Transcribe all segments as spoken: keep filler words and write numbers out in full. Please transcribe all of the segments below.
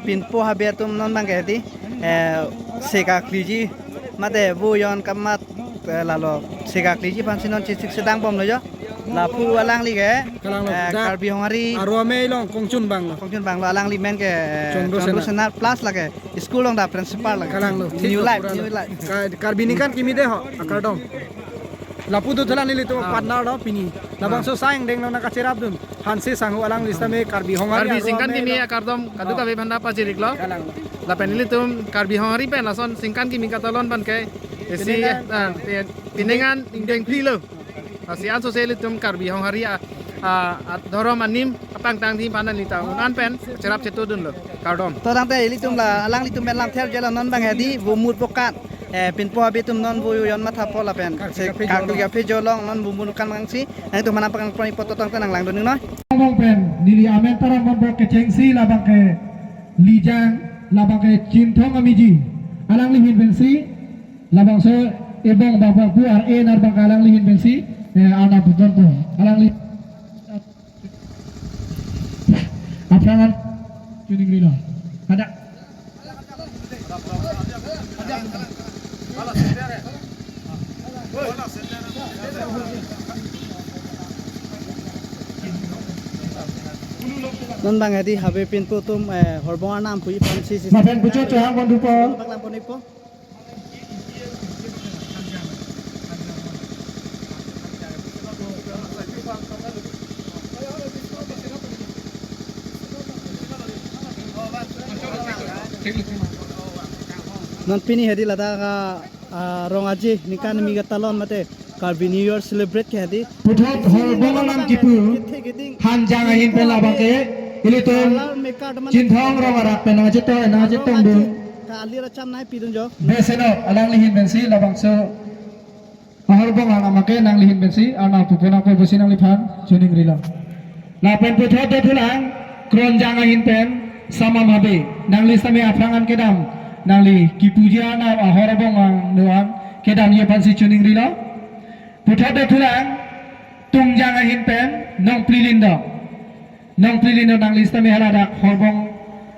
Pinpo habe atum non bang ke hedi, eh, seka kliji, mate vo jon kamat, eh, lalo seka kliji aphansi non chesik sedang bomlo jo. Lapu alangli ke, Kalanglo, eh, dak Karbi Honghari Aro Amei along kongchun banglo. Kongchun banglo, alangli men ke, eh, Chandra Chandra Sena. Sena plus lake school along dak principal lake. Kalanglo, thik New lo, Life, pura New lo. Life. Ka-, Karbi ningkan kimi dei ho, akardom. Lapu dothulang nelitum, ah, partner lo pini. Labangso, ah, sai angdeng lo nangkacherapdun Hanse Sangho, alangli sitame Karbi Honghari Karbi Aro Singkan Amei Kimi along, akardom kaduk, ah, kave aphanta pachiriklo. Kalanglo. Lapen ilitum Karbi Honghari pen lason Singkan Kimi katalon abang ke isi, pinengan, ah, pi-, pinengan ingdeng phli lo. Lasi ansose ilitum Karbi Honghari a, a, adhorom anim kapangtang thim aphan nelitum un-an pen cherap chetudunlo. Kardom. To tangte ilitum la alanglitum pen lamther jela non bang hedi vo mut vokat, eh, Pinpo habe atum non vo jon mathapo lapen Karbi se Cafe Karbi Jolong. Cafe Jolong non vo mut kan bangsi nangtum mana pakang proni poto tangte nanglangdun noi. Ngong pen neli amen taram bombo kechengsi labang ke Lijang, labang ke Chinthong Amiji. Alangli ahin pensi labangso ebong bang bang pu ar e nar bang ke alangli ahin pensi, eh, arnam puponpo. Alangli aprangan chuning rilo. Hadak. Non bang hedi habe Pinpo atum, eh, horbong arnam puji aphansi si. Mapen pucho chohang bondupo. Paklang ponipo. Non pini hedi ladak, ah, ah, rong aje ningkan kimi katalon mate Karbi New Year celebrate ke hedi. Puthot horbong arnam kipu Hanjang ahin pen labang ke ilitum Chinthong rong arak pen nangchetong, nangchetongdun. Kali racham nai pidun jo. Besenok alangli ahin pensi labangso ahorbong arnam ke nangli ahin pensi arnam puponpo pusi nangliphan chuning rilo. Lapen puthot dothulang Kronjang ahin pen Samam Habe, nangli sitame aprangan kedam, nangli kipuji arnam ahorbong angno-an kedamji aphansi chuning rilo. Puthot dothulang Tungjang ahin pen Nongpli Lindok. Nongpli Lindok, nangli sitame haladak horbong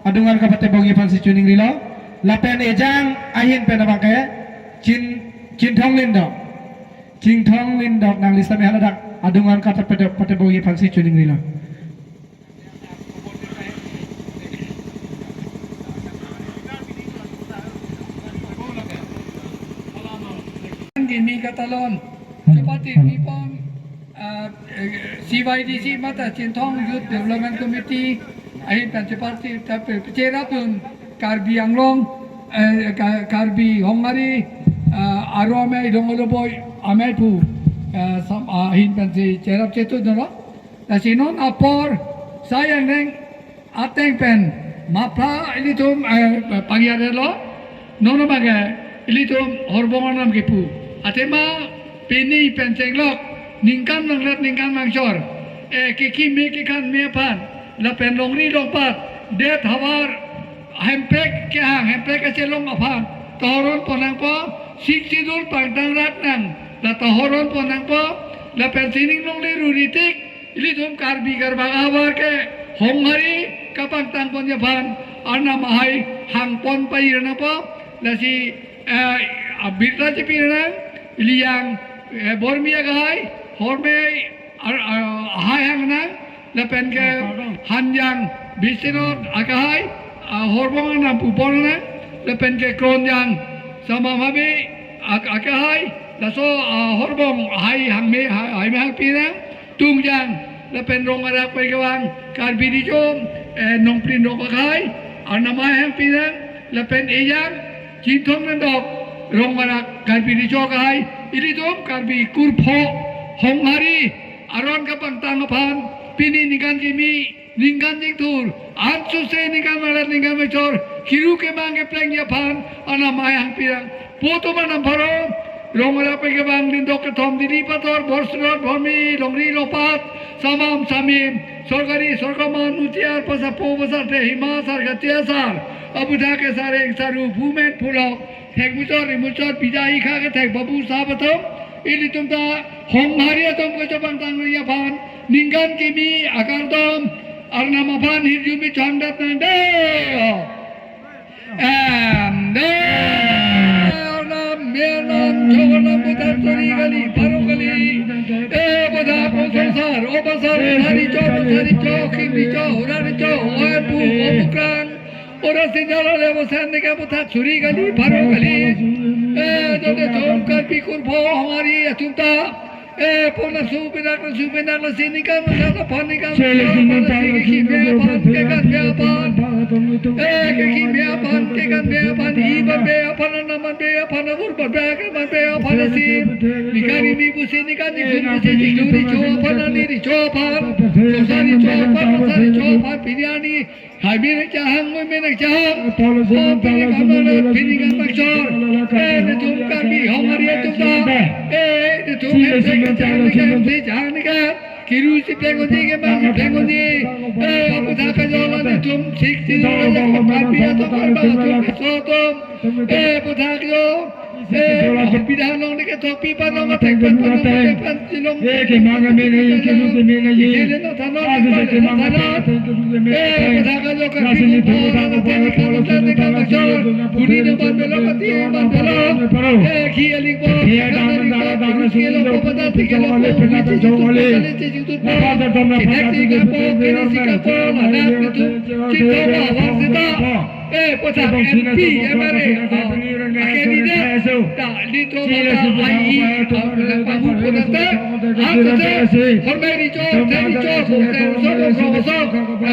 adung-an kapatebokji aphansi chuning rilo. Lapen Ejang ahin pen abang ke Chin, Chinthong Lindok. Chinthong Lindok, nangli sitame haladak adung-an kapatebok, patebokji aphansi chuning rilo. Kimi katalon, chepate pipon, ah, eh, C Y D C mate Chinthong Youth Development Committee ahin pen chepate, tapi cherapdun Karbi Anglong, eh, Ka-, Karbi Honghari, ah, Aro Amei Dongoloboi Amei pu, ah, sam-, ah, ahin pensi cherap chetudunlo. Lasi non apor sai angdeng ateng pen mapra ilitum, eh, pangyarelo. Non abang ke ilitum horbong arnam kipu. Athema pini pen chenglok ningkan nangrat ningkan nangchor, eh, kekime kekhanme aphan lapen longri longpat det havar hemprek kehang hemprek kachelong aphan tohoron pon nangpo, Sixth Schedule pangtang rat nang la tohoron pon nangpo, lapen sining longle ruri tik ilitum Karbi Karbak ahavar ke Honghari kapangtang ponji aphan arnam ahai hangpon pair nangpo. Lasi, eh, abirta chepi nang, ili yang, eh, Bormi akahai, Hormei ar-, ah, ahai hang nang, lapen ke Hanjang Biswanath akahai, ah, horbong arnam pupon nang, lapen ke Kronjang Samam Habe ak-, akahai, laso, ah, horbong ahai hangme, ha-, haime hangpi nang, Tungjang, lapen rong arak pen kevang Karbi Riso, eh, Nongpli Lindok akahai, arnam ahai hangpi nang, lapen Ejang, Chinthong Lindok, rong arak Karbi Riso akahai, ilitum Karbi kurpho, Honghari, aron kapangtang aphan, pini ningkan kimi, ningkan jingthur, ansose ningkan marat ningkan mechor, kiru kemang keplengji aphan, arnam ahai hangpi nang, poto manam pharo, rong arak pen kevang Lindok kethom Dili Pator, Borsirot, Bormi, longri longpat, Samam Samim, Sorkari Sorkaman, Mutiar, Pasapo Pasarte, Hima Sar, Katia Sar, Abutha Kesareng Saru, Phumen Phulok, Thek Muchot, Ri Muchot, Bija Ikha Kethek, Babu Sahab atum, ilitum ta Honghari atum kachepangtang nangji aphan, ningkan kimi akardom, arnam aphan hirjume chondat nang dei. Kali, baru kali. Eh, boda kosong sar, oba sar, sari cho, sari cho, khim di cho, hura di cho, oi pu, obukrang. Ora sinjala le bosan ne ka bothak suri kali, baru kali. Eh, jode thom Karbi kurpho hamari atum ta. Eh, pona su pinak, su pinak la sini kan, la la pani kan. Chele sini ta la sini ki be pan, ke kan be pan. Eh, ke ki be pan, ke kan be pan, i ban be pan, na man be pan, na bur ban be, ke man be pan, si. Ni kari mi bu sini kan, ni bu sini, ni cho pan, ni cho pan. Sosari cho pan, sari cho pan, pini ani. Hai, mena chahang, mena chahang. Apollo Simon Pini Pala kamana, Simon pini Pala kamana Simon chor. Pala Eh, netum Pala Karbi Simon hong hari Pala atum Simon ta. Pala Eh, netum Simon hem Pala chahang Simon nika, Pala hem chahang nika. Kiru si pleng onji ke bang si pleng onji. Eh, apu thak ajo la netum sik si Pala jo la Pala Karbi Pala atum Pala Karbi Pala atum Pala keso atum. Eh, apu thak jo. Eh, pidang long ni ke thok pi pan long atek pan pan long atek pan si long. Eh, ke manga me nahi, ke lu ke me nahi. Ke le no thanon, Asu ke se ke manga me nahi, ke lu ke me nahi. Eh, putha ka lo ka pi ku po na na te ni ka lo ta ni ka lo chor. Kuni na ban belo ka ti ban belo. Eh, ki alik bo, ki ka na alik bo, ki ke lo ko pata ti ke lo ko, ki ti tu pata le ti tu po. Ki thak ti ka po, ki ni si ka po, la na ni tu. Ki to ba wa si ta. Eh, putha M P, M L A, ah, a candidate, ta, di to mata, ai, ah, pagu putha ta, ah, ta, ta, hormai ri cho, ta, ri cho, so, ta, so, so, so, so,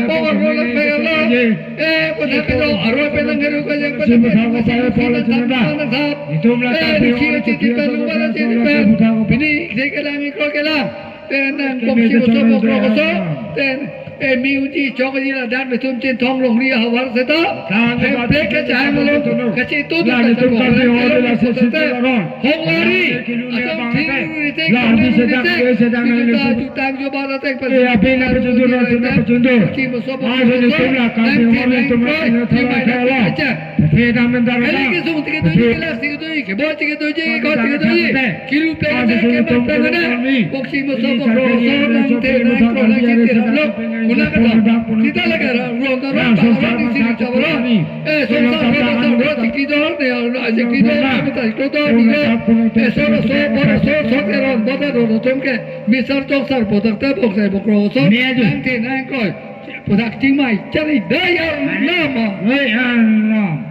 apo, ro, ro, la, pe, la, eh, putha ke lo, aro, pe, lang, ro, ka, yang, pe, lang, ro, ka, yang, pe, lang, ta, ta, ta, ta, eh, di ki, ti, ti, ta, lu, ba, la, ti, ti, pe, pini, de, ke, lang, mikro, ke, lang. Ten nang boksi boso bokro boso. Ten emi uji chok ji ladak netum Chinthong longri ahavar seta. Hem plek kachai malom kachi tu tu kachi tu tu tu tu tu tu tu tu. Hong ari. Asam thing ri te kami ri te. Juta juta jo bala tek pa. Boksi boso bokro boso. Nang thing nang kro. Thing mai na kacha. Kali kesung tike tu ji, kelas tike tu ji, kebo tike tu ji, ko tike tu ji. Kiru pleng ne, kema pleng ne. Boksi boso bokro boso nang te nang kro nang chiti ram lo. Kuna kata. Sita lagi ram, ram ta ram ta ram ni sini chaba ram. Eh, song sa ram ta ram ram chiki do ne, ram chiki do, ram ta chiki do ni do. Eh, so so bo so so ke ram bo ta ram tum ke. Misar chok sar bo ta te boksi bokro boso. Nang te nang kro. Bodak chingmai, chari dayar nama. Dayar nama.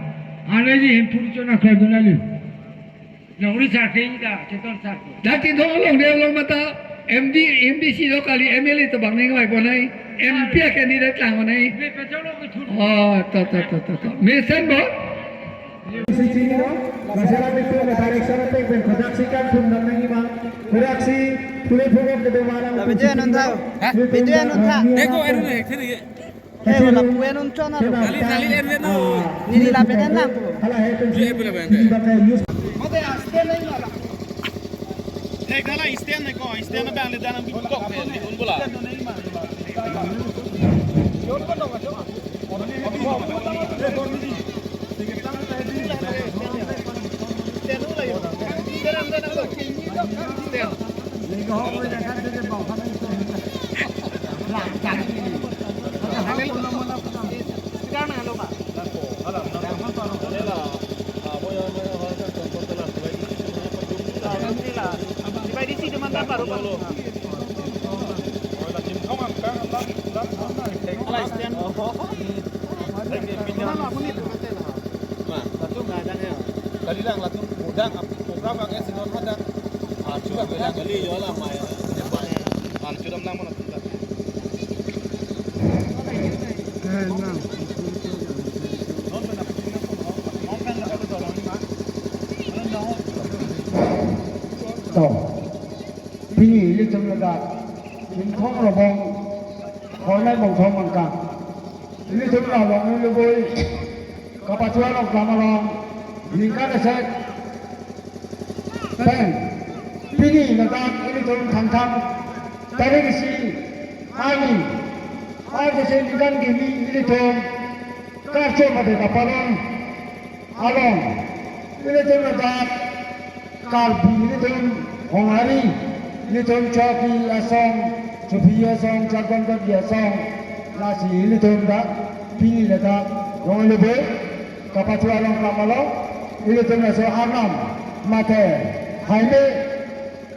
Ane ji hempur chona kha dunali. Longri sar ke ida, Chinthong sar ke. Dak Chinthong along de along mata M D, M D C lo kali M L A tabang neng mai ponai. M P a candidate lang ponai. Le pecholo ke thur. Oh, to, to, to, to, to. Mesen bo? Sisi no, masalah itu le direction pe pen kodak sikan pun dam nang ima. Kodak si pule phugok ke bemalang. Video anun tha. Ha? Video anun tha. Deko, anu ne, thiri. Eh, wala pu anun chona lo. Tali, tali, anu, anu. Niri la beden lang pu. Ala hai pen. Ye, pula beden. Mate stand nahi mala. Thek dala stand nahi ko, stand na bang le dana bikok pe, un bola. Kali lang latum udang ap program ang es non hadak. Ah, chudak lang kali yo la mai. Ah, chudam lang mana chudak. To. Pini ilitum ladak Chinthong Robong Hornai Bongthom angkang. Ilitum la long luboi kapachua long klam along ningkan esek pen pini ladak ilitum Thangthang tarik isi arni arni isi ningkan kimi ilitum karcho mate kaparon along ilitum ladak Karbi ilitum Honghari ilitum chopi asong, chopi asong, chakon kaki asong, lasi ilitum dak pini ladak long luboi kapachua long klam along ilitum laso arnam mate haime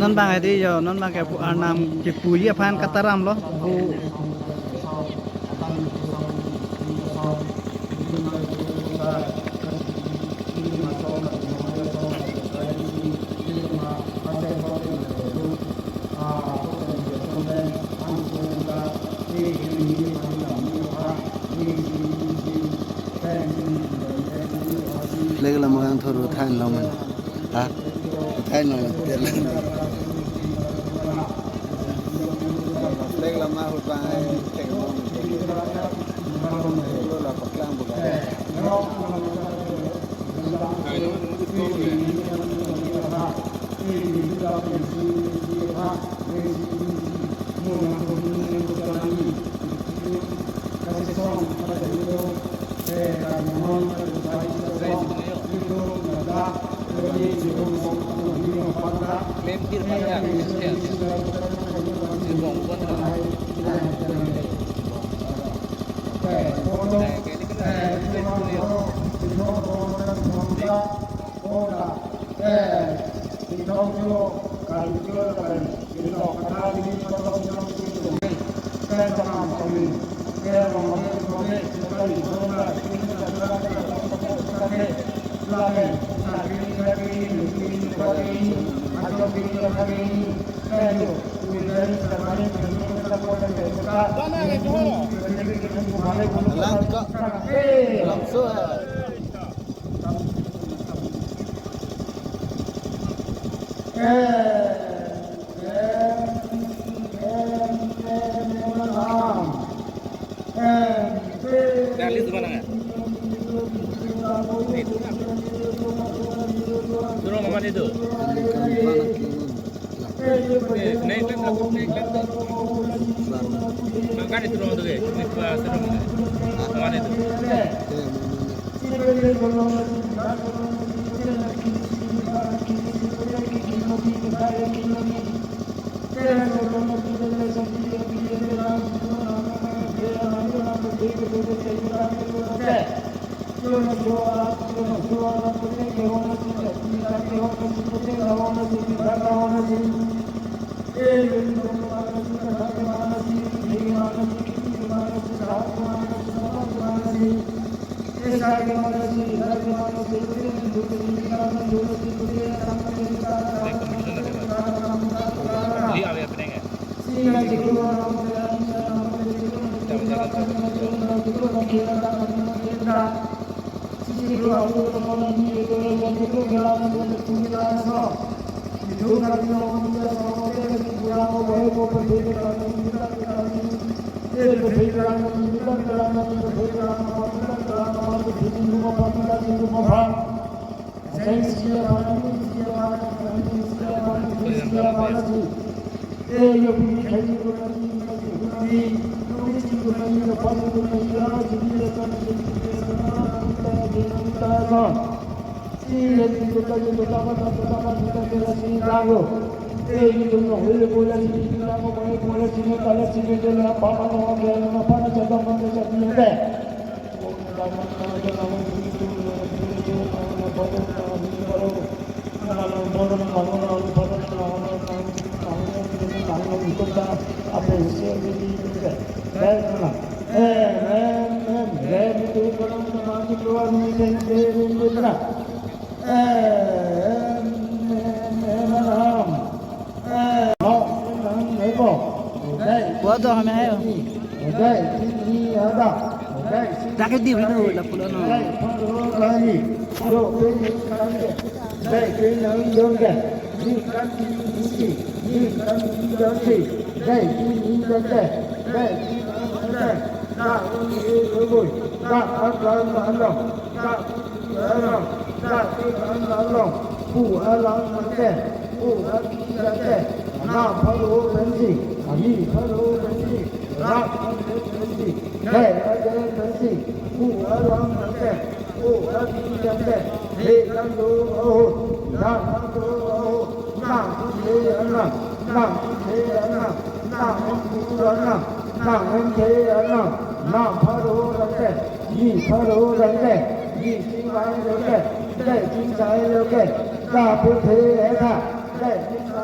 Non bang adi yo, non bang ke pu arnam kepuji aphan kataram lo. Pu Flag lama kan thuru than long. Ha? Than long, tel. Flag lama hut bang, thek long. Lo la paklang buka. Lang ka, langso hai. Surong mama itu. Eh, naik laptop, naik laptop. Makan itu rumah tu ke? Ini pas rumah. Mana itu? Pulo do hame ayo. Dak ke di video la pulo no. Pu alang nangke, pu aphi nangke, nang pharo pensi, ami pharo pensi, rat pensi, he ade pensi, pu alang nangke, pu aphi nangke, he lang do ahut, nang lang do ahut, nang pu he anang, nang pu he anang, nang pu anang, nang he anang, nang pharo nangke, ni pharo nangke, ni chingvai nangke, ni chingsai nangke, ta pu he etha, ni chingvai